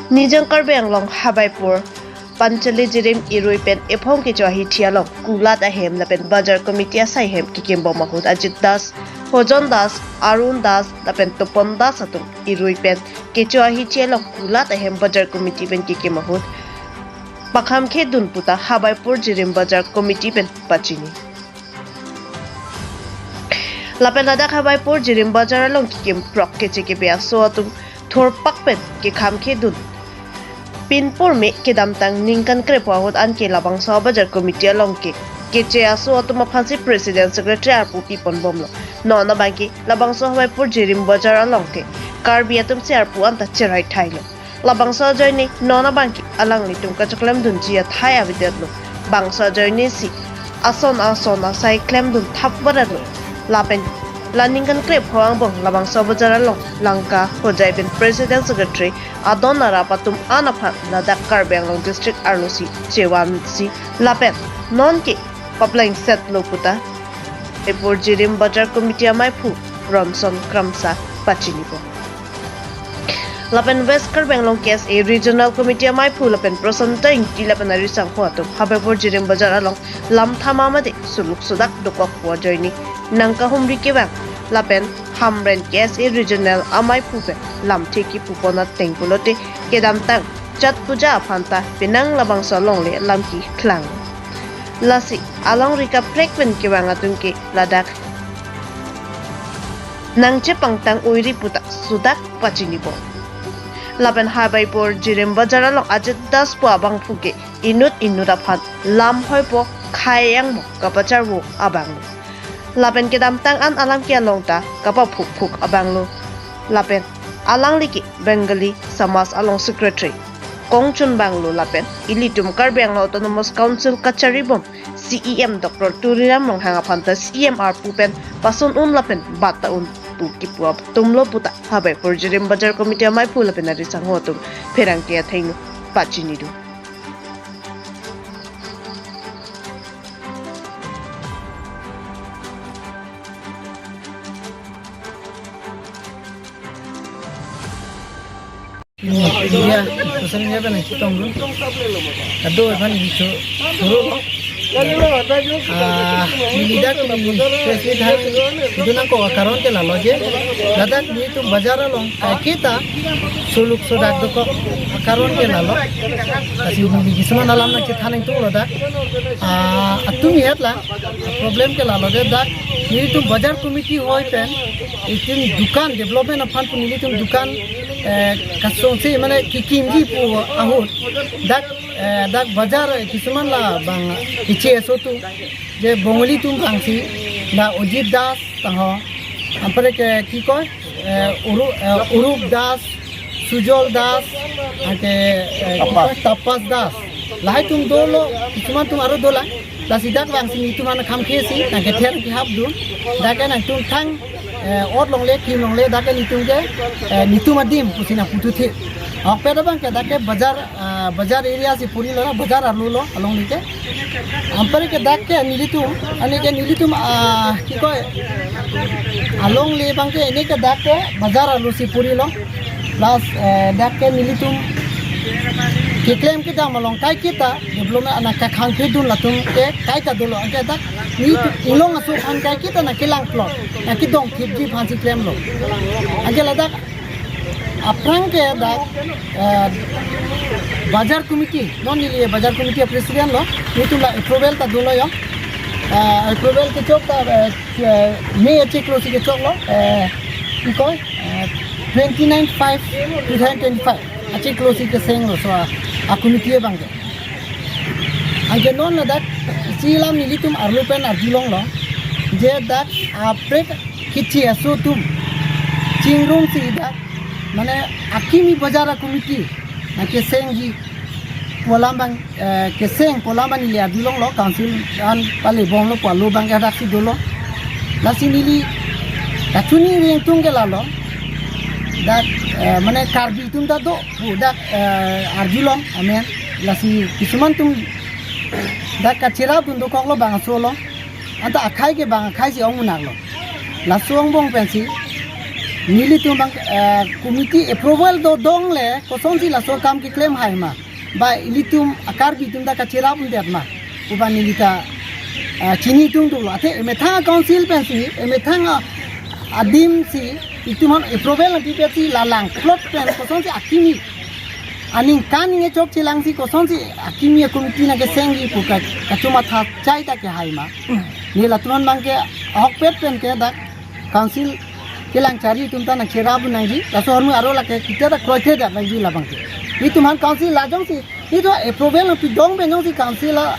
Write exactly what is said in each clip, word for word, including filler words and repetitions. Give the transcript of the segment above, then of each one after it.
Nijang Karbi Anglong Habaipur Panchali Jirim irui pen ephong kecho ahithi along kulat ahem lapen Bazar Committee asai hem kekim bom ahut Ajit Das, Hojon Das, Arun Das lapen Topon Das atum irui pen kecho ahithi along kulat ahem Bazar Committee pen kekim ahut pakhamkhe dun puta Habaipur Jirim Bazar Committee pen pachini. Lapen ladak Habaipur Jirim Bazar along kekim prok keche kepe aso atum thurpak pen kekhamkhe dun. Pinpur me kedamtang ningkan krepho ahut anke labangso Bazar Committee along ke keche aso atum aphansi President Secretary arpu pipon bomlo. Non abangke labangso Habaipur Jirim Bazar along ke Karbi atumsi arpu anta cherai thailo. Labangso ajoine non abangke alanglitum kacheklemdunji athai avedetlo. Bangso ajoinesi ason ason asai klemdun thap varetlo. Lapen la ningkan krepho angbong labangso bazar along Langka Hojai pen President Secretary adon arap atum an aphan ladak Karbi Anglong District arlosi chevansi lapen nonke paplengsetlo puta Habaipur Jirim Bazar Committee amaiphu Ronson Kramsa pachinipo. Lapen West Karbi Anglong K S A Regional Committee amaiphu lapen Prasanta Ingti lapen arisangho atum Habaipur Jirim Bazar along lam thama mate suluk sudak dokok pu ajoine nangkahumri kevang lapen Hamren K S A Regional amaiphu pen lamthe kipupon ateng pulote kedamtang Chot Puja aphanta penang labangso alongle lam keklang. Lasi alongri kaprek pen kevang atum ke ladak nangchepangtang oiri puta sudak pachinipo. Lapen Habaipur Jirim Bazar along Ajit Das pu abangphu ke inut inut aphan lam hoipo khai angmo kapacharvo abanglo. Lapen kedamtang an alam ke along ta kapaphukphuk abanglo. Lapen alangli ke Bengali Samaj along Secretary kongchun banglo lapen ilitum Karbi Anglong Autonomous Council kacharibom C E M Doctor Tuliram Ronghang aphanta C E M arpu pen pason un lapen bata un pu kipu atumlo puta Habaipur Jirim Bazar Committee amaiphu lapen arisangho atum pherangke athengno pachinidun. Iya, social media pen nangchetongdun. Kado aphan nangcho, suru lo. Ah, neli dak neli press meet hang dun nangkok akaron ke lalo je. Ladak nelitum bazar along kaiketa suluk sudak dokok akaron ke lalo. Lasi neli kisuman alam nangchethan ingtunglo dak. Ah, atum ihet la. Problem ke lalo de dak nelitum bazar committee hoi pen itum dukan development aphan pu nelitum dukan, eh, kasongsi mane kekimji pu ahut dak, eh, dak bazar kisuman la bang keche aso atum je Bongali atum bangsi dak Ajit Das tangho, anparke ki koi, eh, Uru, eh, Urup Das, Sujol Das, anke, eh, Tapas. Tapas Das. Lahai atum dolo, kisuman atum aro dolang. Lasi dak bangsi nelitum an khamkhesi, nangkether kehapdun. Dak ke nangtum thang, eh, ot longle, kim longle, dak ke nelitum ke, eh, nelitum adim pusi nangputhot. Ahokpet abang ke dak ke bazar, ah, bazar area si puri lo, bazar arlo lo, alongle ke. Anparke dak ke nelitum, ani ke nelitum, ah, ki koi, alongle abang ke, ini ke dak ke bazar arlo si puri lo. Plus, eh, dak ke nelitum keklem kedam along kaiketa development ana kakhang phidun latum ke kaita dolo, anke dak nelitum inglong aso aphan kaiketa nangkelang plot, nangkedong thipji aphansi klemlo. Anke ladak aphrang ke dak, eh, bazar committee, non neli bazar committee president lo, nelitum la approval ta dolo yo. Eh, approval kechok ta, eh, eh, May achiklo si kechoklo, eh, ki koi, eh, twenty nine five two thousand twenty five achiklo si kesenglo so a, a committee abang ke. Anke non ladak isi alam nelitum arlo pen arjulonglo je dak aprek keche aso atum chingrumsi dak mane akimi bazar a committee nangkesengji pu alam abang, eh, keseng pu alam abang neli arjulonglo, council an pale bomlo pu alo abang ke daksi dolo. Lasi neli kachini ri ingtung ke lalo. Dak, eh, mane Karbi atum ta do pu dak, eh, arjulong amen. Lasi kisuman atum dak kacherapdun dokoklo bangso lo. Anta akhai ke bang akhai si ong munak lo. Laso angbong pensi Nelitum bang, eh, committee approval do dong le, kosonsi laso akam keklem hai ma. Ba ilitum a-Karbi atum ta kacherap undet ma. Uban neli ta, eh, chini tung dolo. Athe emethang a-council pensi, emethang a-, adim si, itum aphan approval nangpipe si la langplot pen, kosonsi akimi. Aningkan ingechok chelangsi, kosonsi akimi a-committee nangkesengji pu ka, kachomatha chai ta kehai ma. Ne latum aphan bangke ahokpet pen ke dak council kelang chari atum ta nangcherap nangji, laso ahormu aro lake kita ta kroikre det nangji labangke. Itum aphan council la jongsi, itum approval nangpidong pen jongsi council la,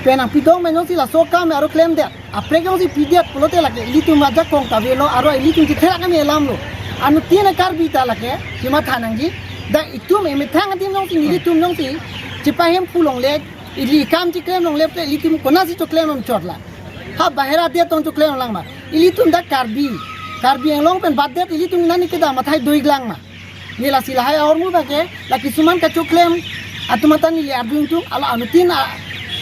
pen nangpidong pen jongsi laso akam aro klemdet. Aprek jongsi pidet pulote lake ilitum ajakong ta avelo, aro ilitum chetherak kami alam lo. Anuttin a-Karbi ta lake, chematha nangji. Dak itum emethang adim jongsi, nelitum jongsi, chepahemphu longle, ili akam cheklem longle, te ilitum konatsi choklem longchot la. Ha bahera det tong choklem lang ma. Ilitum dak Karbi. Karbi Anglong pen batdet ilitum nani kedam athai doiklang ma. Ne lasi lahai ahormu bangke, la kisuman kachoklem atum atan neli arjung tung, hala anuttin a,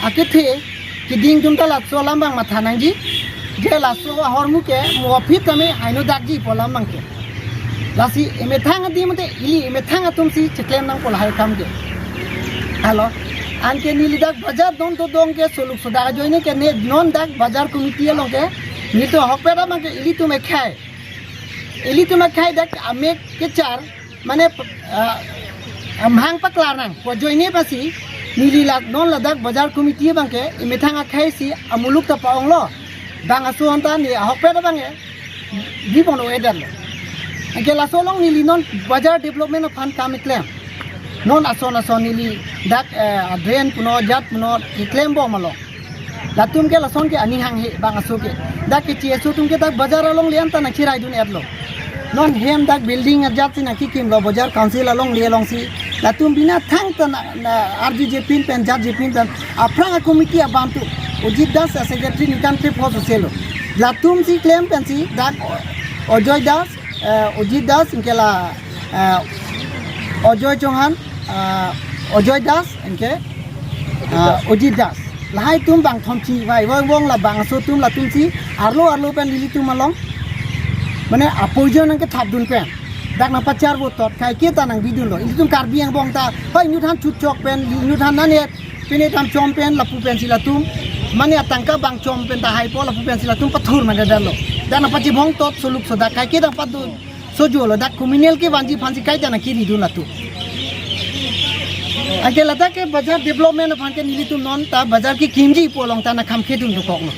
akethe, keding atum ta laso alam bang matha nangji, je laso ahormu ke, mo aphi tame haino dakji pu alam bangke. Lasi emethang adim te, ili emethang atum si cheklem nangpo lahai akam ke. Halo, anke neli dak bajar don to dong ke soluk sodak ajoine ke ne non dak bajar committee along ke, nelitum ahokpet abangke ilitum ekhai. Ilitum akhai dak amek kechar, mane, ah, amahang paklar nang. Pu ajoine pensi, neli la non ladak bajar committee bangke, emethang akhai si amuluk ta pa-ong lo. Bang aso anta ne ahokpet abangke, bibong no eder lo. Anke laso along neli non bajar development aphan kam keklem. Non ason ason neli dak, eh, drain puno jat puno keklem bom along. Latum ke lason ke aning hanghe bang aso ke. Dak ke C S O atum ke dak bajar alongle anta nangcheraidun-et lo. Non hem dak building ajat si nangkikim lo bajar council alongle alongsi. Latum bina thangta na, na arjuje pin pen jatje pin pen. Aphrang a-committee abantu. Ojit Das a-secretary ningkan three four soselo. Latum si klem pensi dak O-, Ojoy Das, eh, Ojit Das, anke la, eh, Ojoy Chauhan, eh, Ojoy Das, anke, eh, Ojit Das. Lahai atum bang thomchi, vai, vai, vong la bang aso atum latum si, arlo, arlo pen nelitum along. Mane apoijon nangkethapdun pen. Dak nangpachar votot, kaike ta nangbidun lo. Ilitum Karbi angbong ta, hoi inut aphan chutchok pen, inut aphan nane, pine tam chom pen, lapu pensi latum. Mane atangka bang chom pen tahaipo, lapu pensi latum pathur mane dan lo. Dak nangpachibong tot soluk sodak, kaike ta nangpadun. Sojo lo dak communal kevanji aphansi kaita nangkiridun latum. Anke ladak ke bajar development aphan ke nelitum non ta bajar kekimji pu along ta nangkhamkhedun dokok lo.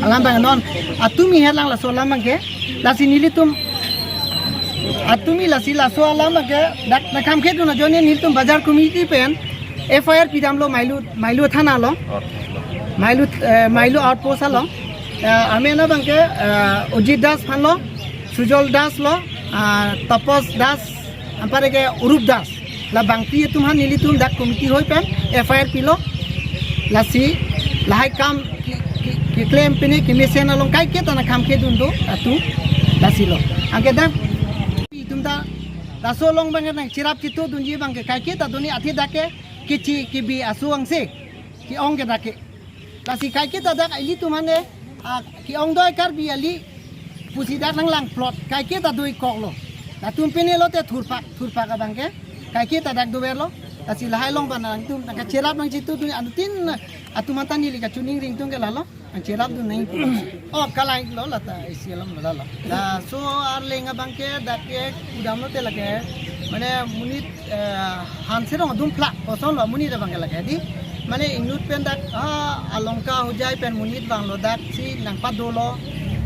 Alam bang non atumi het lang laso alam bangke lasi nelitum atumi lasi laso alam bangke dak nangkhamkhedun ajoine nelitum bajar committee pen F I R pidamlo Mailu, Mailu thana along. Mailu, eh, Mailu outpost along. Eh, amen abangke, eh, Ojit Das aphan lo, Sujol Das lo, ah, Tapos Das, anparke Urup Das. La bangpi atum aphan nelitum dak committee hoi pen F I R pilo. Lasi lahai akam ke, ke, keklem pine kemesen along kaike ta nangkhamkhedun do atum. Lasi lo. Anke dak itum ta laso along bangke nangcherap chetudunji bangke kaike ta doni athe dak ke kechi kebi aso angse ke-ong ke dak ke. Lasi kaike ta dak ilitum aphan ne, ah, ke-ong doi Karbi ali pusi dak nanglangplot kaike ta doikok lo. Latum pine lote thurphak, thurphak abangke kaike ta dak dover lo. Lasi lahai along bang nangtum nangkacherap nangchetudun anuttin atum atan neli kachiningri tung ke lalo. Nangcherapdun nang. Oh, kalang lo lata isi alam lo lalo. Laso arleng abangke dak ke kudam lote lake. Mane monit, eh, hanserong adumphlak koson lo monit abangke lake. Di, mane inut pen dak, ah, Alongka Hojai pen monit vanglo dak si nangpadolo.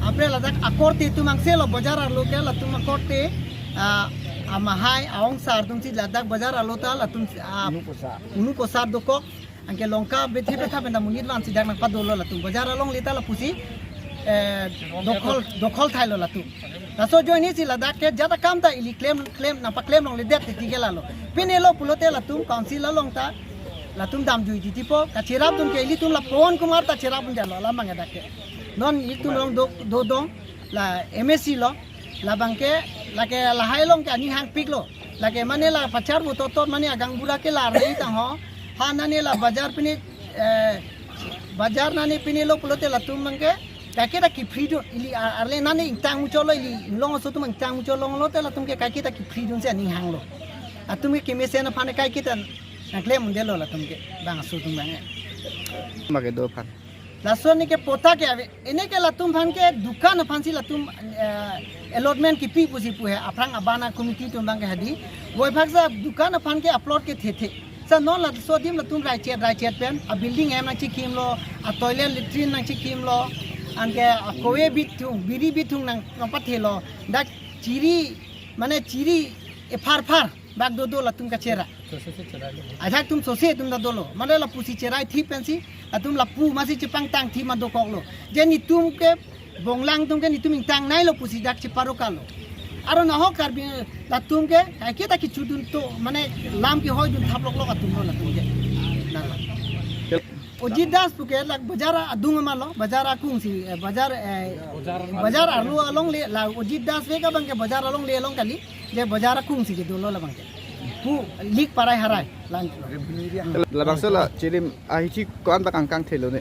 Apre ladak akorte atum angse lo bajar arlo ke latum akorte, ah, amahai aongsar atum si ladak bajar arlo ta latum, ah, unu posar. Unu posar dokok. Anke Longka bethe betha pen ta monit vansi dak nangpadolo latum. Bajar alongle ta lapusi, eh, dokhol, dokhol thailo latum. Laso ajoine si ladak ke jat akam ta ili klem, klem, nangpaklem longledet titi ke lalo. Pine lo pulote latum council along ta, latum damjui titi po, kacherapdun ke ilitum la Pawan Kumar ta cherapdun detlo, alam bang dak ke. Non ilitum along do, dodong, la M A C lo, labangke, lake lahai along ke aning hangpik lo. Lake mane la pachar votot tot mane agang bura ke la rei tang ho. Ha nane la bajar pine, eh, bajar nane pine lo pulote latum bangke. Kaike ta kepri dun, ili a-, arle nani ingtang muchotlo, ili inglong aso atum ingtang muchotlo, lote latum ke kaike ta kepri dunsi aning hanglo. Atum ke kemesen aphan kaike ta nangklem undelo latum ke bang aso atum bang. Make do aphan. Laso ne ke patta ke ave, ene ke latum aphan ke dukan aphansi latum, eh, allotment kipi pusi pu he, aphrang abana committee atum bang ke hadi. Boibhag sa dukan aphan ke a-plot ke thethe. Sa non laso adim latum raichet raichet pen, a-building hem nangchikimlo, a-toilet latrine nangchikimlo, anke akove bithung, biri bithung nang, nangpathelo, dak chiri, mane chiri epharphar bak dodo latum kachera. Ajak atum sose atum ta dolo. Mane lapusi cherai thip pensi, atum lapu masi chepangtang thip ma dokoklo. Je netum ke, bonglang atum ke netum ingtang nailo pusi dak cheparokalo. Aro nahok Karbi latum ke, kaike ta kichudun to, mane lam kehoi dun thap loklok atumlo latum ke. Nala. Ojit Das pu ke la bazar adung amalo, bazar akungsi, eh, bazar, eh, bazar arlo alongle, la Ojit Das ve ke bang ke bazar alongle along kali, je bazar akungsi kedolo labang ke. Pu lik parai harai, lang. Labangso la chirim ahichi ko-an bak angkang thelo ne.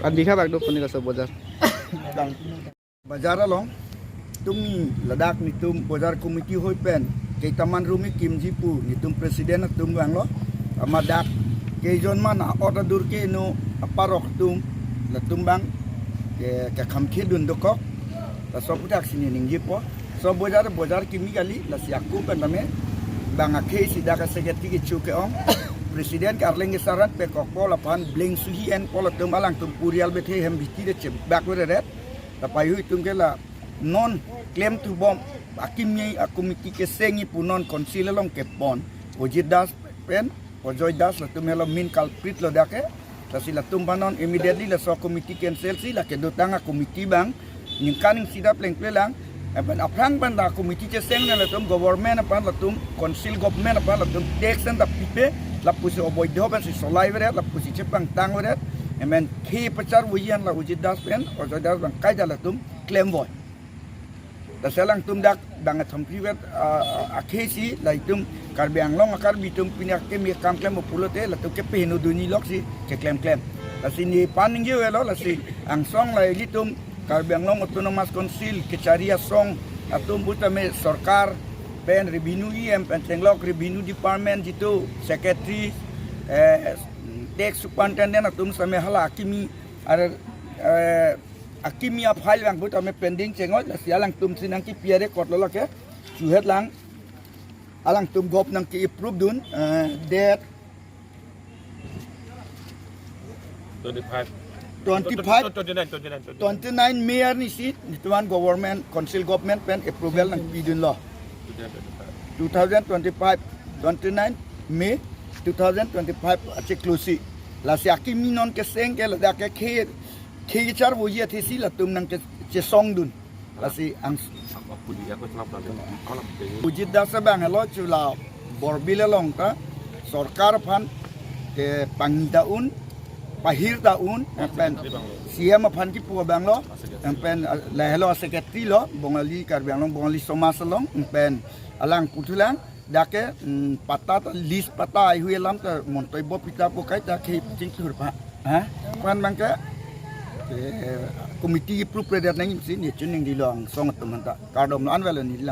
An bikha bak do pu ne laso bazar. Bazar along, tumi ladak netum bazar committee hoi pen, keitaman rumi kimji pu, netum president atum banglo, amat dak, keijon man a-ot adur ke no, aparok atum, latum bang, ke, kekhamkhe dun dokok, laso aputhak si ne ningjepo, so bazar, bazar kimi kali, lasi ako pen tame, bang akhei si dak a-secretary kecho ke-ong, president ke arleng kesaran pekokpo laphan, bleng suhi enpo latum alangtum purial bethe hem bithi de chebak vereret, ta paihui atum ke la non klemthu bom akimi a-committee kesengji pu non council along kepon Ojit Das pen Ajoy Das latum helo main culprit lo dak ke. Lasi latum aphan non immediately laso committee cancel si la kedotang a-committee bang ningkan ning sida plengple lang. Lapen aphrang pen ta committee cheseng na latum government aphan latum council government aphan latum tax an ta pipe lapusi oboidho pensi solai veret lapusi chepangtang veret. Amen khei pacharvoji an la Ojit Das pen Ajoy Das bang kaita latum klemvoi. Lasi alangtum dak bang athom privet, ah, ah, akhei si, la itum Karbi Anglong a-Karbi atum pini akimi kam klempo pulote, latum ke peheno dunji lok si, keklem klem. Lasi nephan ningje avelo, lasi angsong la ilitum Karbi Anglong Autonomous Council, kechari asong, atum pu tame sorkar, pen revenue E M, pen chenglok revenue department jitu, secretary, eh, tax superintendent atum same hala akimi, are, eh, akimi a-file bang pu tame pending chengot, lasi alangtum si nangkipi a-record lo lake, chuhet lang, alangtum gop nangki-approve dun, eh, date Twenty-five. Twenty-five. Twenty-nine, twenty-nine, twenty-nine. Twenty-nine May arni si, netum an government, council government pen approval nangpi dunlo. Twenty-nine, twenty-five. Two thousand twenty-five, twenty-nine May two thousand twenty-five achiklo si. Lasi akimi non keseng ke ladak ke khei, khei kecharvoji athe si latum nangkechesong dun. Lasi ang Apa pudi aku salam tadi. Alam tadi. Ojit Das abang helo chula Borbil along ta sorkar aphan kepangni ta un, pahir ta un, pen C M aphan kipu abang lo, pen, eh, lahelo secretary lo, Bongali Karbi Anglong, Bongali Somaj along, pen alang puthulang, dak ke, mm, patta ta, lease patta, ihui alam ta, montoi bo pita po kaita, khei chingthur pa. Ha? Kwan bang ke, eh, committee approve redet nangji si, ne chuning di long, song atum anta, kardom lo an velo ne lam.